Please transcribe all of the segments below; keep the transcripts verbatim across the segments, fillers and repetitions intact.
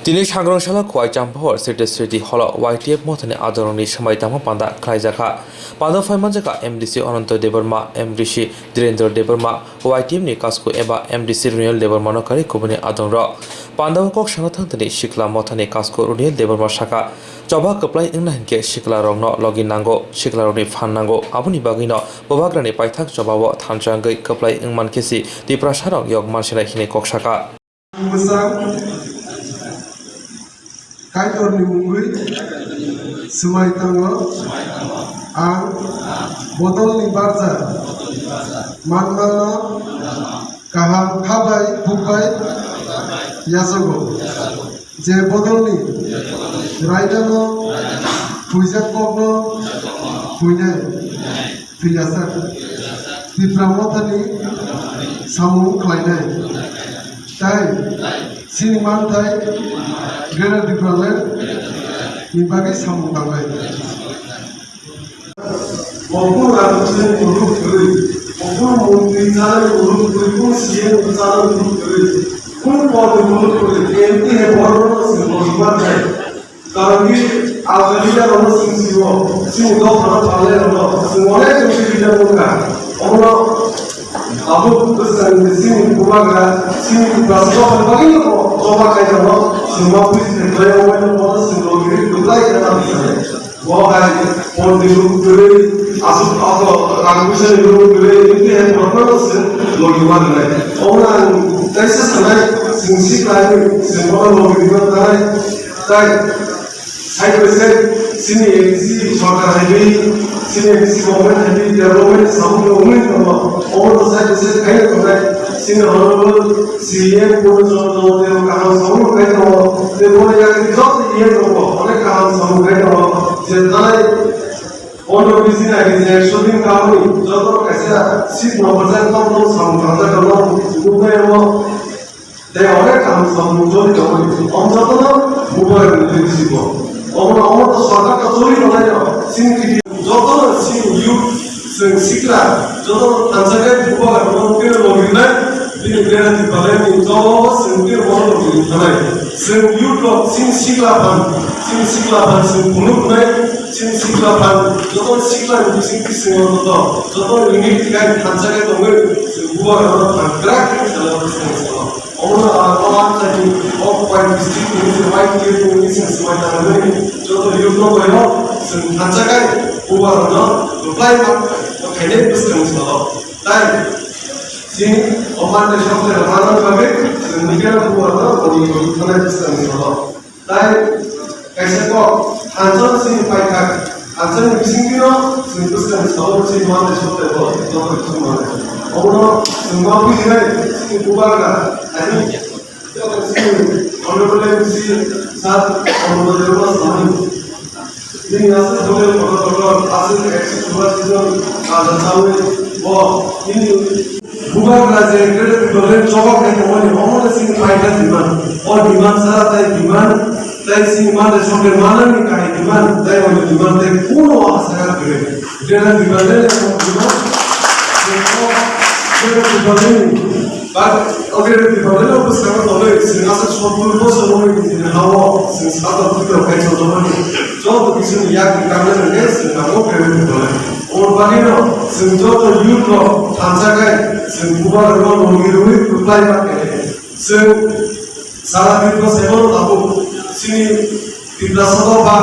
Tini sangrong salo Khowai Champahor City City Hall o Y T F mothani adongrokni swmai tangma panda khlaijakha. Panda phai manjakha M D C Ananto Debbarma, M D C Dhirendra Debbarma, Y T F ni kasko eba M D C Runiyal Debbarma no karwi kubuni adongrok. Panda o kok sana thangtani sikla mothani kasko Runiyal Debbarma sakha, choba kwplai wngna hinkhe sikla rokno logi nango, sikla rokni phan nango, aboni bagwino bubagrani paithak choba o thansa wngwi kwplai wngmankhe si Tiprasa rok yok mansinai hinwi kok sakha. Bwsang Kaitorni mungwi swmai tongo, ang bodolni barja manmano kaham kha bai buk bai yachago. Je bodolni raidano thwijak kokno thwinai. Twiyasa. Tipra mothani samung khlainai. Tai chini manthai Greater Tipraland ni bagwi samung tangnai. Mokul Rajwani uluk kwrwi, mokul montri chanani uluk kwrwi, kunu C M chanani uluk kwrwi, kunu podi uluk kwrwi, M P hai borokno se mojima thai. Karon ki, agaliya rono sing siwo, sing do khana pale rono, sing onek kusi bija mungka. Ono, abu bwsang sing bubagra, sing bwsang bagwi no, toba kai rono, sing ma bwis ne bai obai no, ono sing lo giri dublai kana bisane. Bo hai, pon di lu giri, asu aso, rang bisa di lu giri, ini hai program sing lo giri mana. Ono ang, taisa sanai, sing si kai, sing ono lo giri mana. Tai, side by side, chini M C sorkar hai bai, chini M C government hai bai, development samung tongwi tongo. Omo to side by side khaina tongnai, chini honorable C M Purna Chandra Debbarma kaham samung khai tongo. Tei bono yakni joto E M rokbo onek kaham samung khai tongo. Je tanai pondro bisi ni age je ekso din kaham ni joto kaisa seat no bwchai tong tong samung tangjak tongo. Nuknai omo. Tei onek kaham samung choli tongmani, om jotono bubagrani leadership o. Omono, omo to sorkar to choli tongnai no, chini kiti jotono chini youth, chwng sikla, jotono thansa khe bubagrano khe logi rinai, bini Greater Tipraland ni jotono chwng khe bono logi rinai. Chwng youth rok chini sikla phan, chini sikla phan chwng phunuk rinai, chini sikla phan jotono sikla ni bising bising o joto, jotono ringni tikai thansa khe tongwi chwng bubagrano phan kwrak khe khlai o. Omono ang o amchaini o Khowai district ni se Y T F ni se swmai tangnani joto youth no bai no chwng thansa kai bubagrano reply ma khainai bwskang salo. Tai chini o mande sokte rwmani bagwi chwng nigera bubagrano boni boni thanai bwskang salo. Tai kaisa kok, thansa chini paithak, thansa ni bisingtwi no chwng bwskang salo chini manai sokte bo joto chwng manai. Omono chwng ma bujinai chini bubagra, ani joto chini honorable M C sir, honorable Debbarma sir. Nini aswk hotel kotor kotor, aswk ekso churashi jon raja chawi bo nini Bubagra je Greater Tipraland choba khai tongmani, omo le chini paithak demand. O demand sara tai demand, tai chini mane sokle manani kahai demand, tai o demand tai kuno asaka kwrwi. Greater Tipraland le o demand, Greater Tipraland ni, but o Greater Tipraland o bwskango tongwi chwng aswk sottur bosor wngwi chini ha-o chwng sajwk phikro khai tongmani. Joto bisingni yakni kangnai hwnkhe chwng tabuk Greater Tipraland. Omo bagwino chwng joto youth rok thansa khai chwng bubagrano logi rwui kwplai ma khe chwng sara Tripura saibo tabuk chini Tiprasa o ba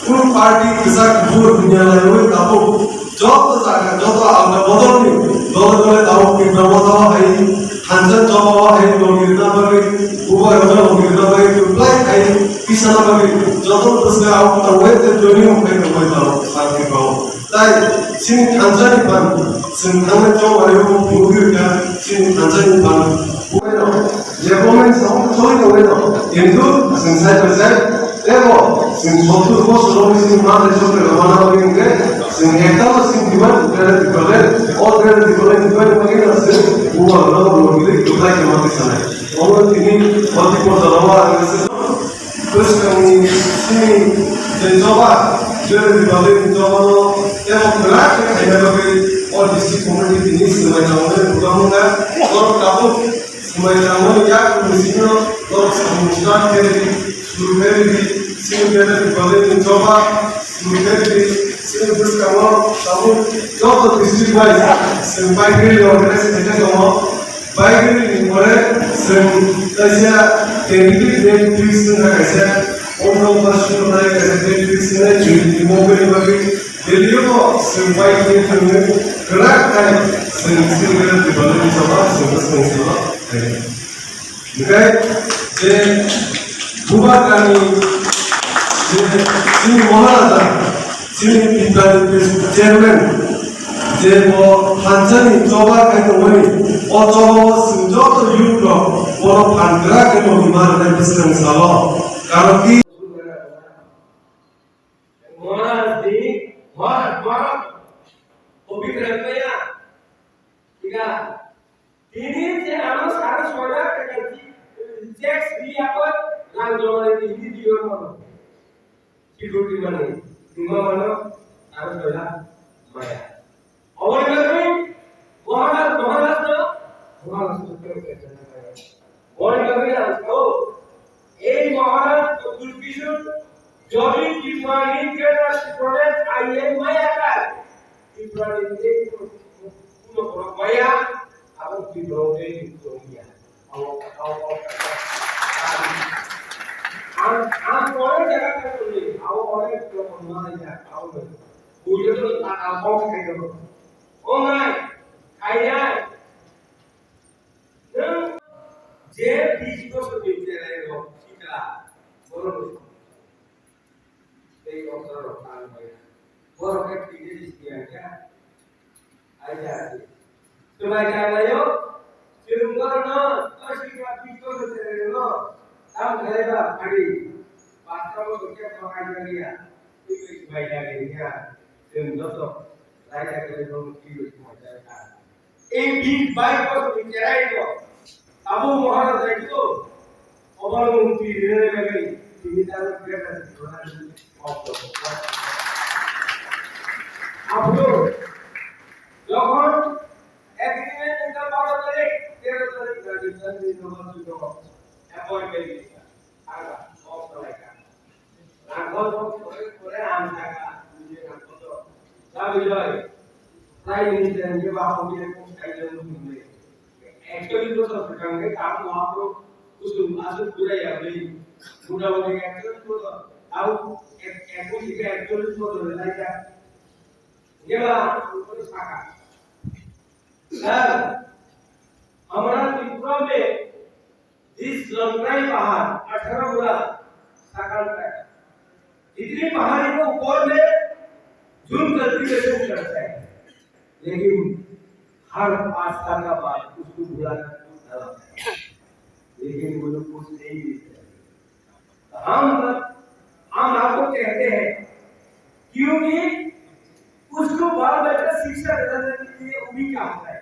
kunu party kwchak kuphur dunia naiwi tabuk joto jaga joto alga bodolni dole dole tabuk Tripura o hai thansa choba o hai logi rwna bagwi bubagrano logi rwna bagwi kwplai hai tisana bagwi joto bwskango tabuk tangwi tei joining khai tongwi tabuk sara Tripura o. Tai chini thansa ni phan, chwng thangnai chongmani o phunugwi rwkha chini thansa ni phan. Development samung choli tongwi no, kintu chwng side by side, tebo chwng sottur bosor o chini manai sokle rwmana bagwi hwnkhe, chwng ekta no chini demand, Greater Tipraland, o Greater Tipraland ni bagwi no chwng bubagrano logi rwui kwplai khe ma tisanai. Omo tini o Tripura jora o ang Bwskangni simi je choba, je Republic ni choba no tebo kwrak khe khaina bagwi o district committee tini swmai tangmani kwbangma borok tabuk swmai tangmani yak ni bisingo Samung start khe, suru khe di, sini khe di, bale ni choba, suru khe di, sini bwskango, tabuk joto district wise, chwng bike rally organize khaina tongo. Bike rally ni pore chwng kaisa tentative date fix wngkha kaisa, pondro ba solo tarik kaisa date fix wngkha, chwng ni mobile bagwi rally o chwng bike rally thangwi kwrak khai chwng sini khe di, bale ni choba, chwng bwskang salo. Hingke je Bubagrani je chini Maharaja, chini Tiprani chairman, je bo thansa ni choba khai tongmani, o choba o chwng joto youth rok bono phan kwrak khe tongwi ma rwnai bwskang salo. Karon ki Maharaj ni, Maharaj, Maharaj, Pabitra Maya, Ika, tini je ano sari soya kaya checks di apa lang jomai di di di orang. Security mani, lima mana, sari soya, maya. Awal lagi, Maharaj, Maharaj na, Maharaj na. Mori Gabriel, oh, ei Maharaj Abdul Kishore, Jogi Tripura Greater Tripura Maya kai. Tripura ni kuno kuno maya, abo Tripura ni kuno maya. Abo, abo, abo. Ang, ang pore jaga ka tuli, abo pore kuno maya, abo. Bujo to ta, ta, kok kai do. Oh my, kai ya. Nwng je bish bosor ni cherai rok sikla, borok ni tei okra rok tang bai. Borok khe twi de siya kya? Aja ati. Swbai tang laio, chwng borok no, o sikla bish bosor cherai rok, tam khlai ba phari, pasta bosor khe thok ai ya. Twi bai swbai tang ya, chwng joto, rai ya khlai rok twi bai swbai tang kha. Ei bini bai bosor ni cherai ko. Abo Maharaj hai ko. Obar mukti rene lagi. Tini tahu dia kan. Abu. Jokhon agreement nita baro tarik, tero tarik, Rajasthan ni nomor sudo. Appointment nita. Aga, off kalaika. Rangkol kok kore kore ang saka, bini rangkol to. Sabi joi, Prime Minister ni ba hong ye kok kai jong ni. Actually to sa kang ke tam mo apro kusum asu pura ya bhi. Muda muda actually to sa, tau ek, ek kusum ke actually to sa lai ka. Ye ba, to saka. Sir, hamara Tripura mein जिस लंकाई पहाड़ अठारह गुना साकार है, इतनी पहाड़ी को ऊपर में जूम कल्टीवेशन करता है, लेकिन हर पाँच साल का बाद उसको बुलाकर कुछ डालता है, लेकिन वो लोग कुछ नहीं मिलता है। हम, हम आपको कहते हैं, क्योंकि उसको बाल बच्चा शिक्षा दिलाने के लिए वो भी चाहता है,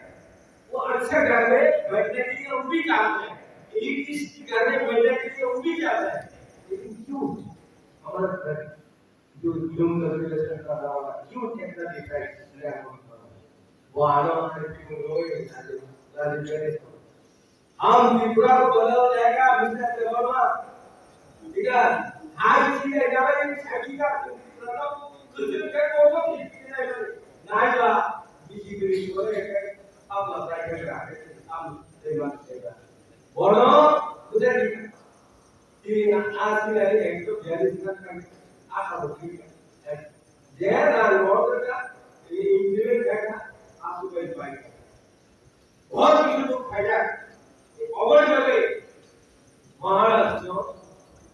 वो अच्छा घर में बैठने के लिए वो भी चाहता है, इलेक्ट्रिसिटी घर में बैठने के लिए वो भी चाहता है, लेकिन क्यों हमारा घर जो जूम कल्टीवेशन कर रहा होगा, क्यों इतना डिफरेंस? वो आने वाले हम त्रिपुरा को बदल जाएगा, मिस्टर देवर्मा। ठीक है? हाई सी है, क्या भाई, शादी का तुझे क्या बोलो, नहीं बा, बीजेपी को है, अब बताइए, हम देवा देगा। बोलो, तुझे ठीक है। Tini asli dari ekto bialis na kan asa bukti. Jera lorda ka, ini implement ka, asu bai bai. Bahut kichu dukh phaijak. Oboni bagwi Maharaj no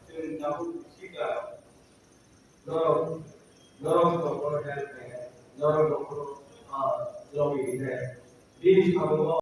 chwng tabuk sikla norok, norok no bono help khainai, norok no bono, ah, logi rinai. Bini samungo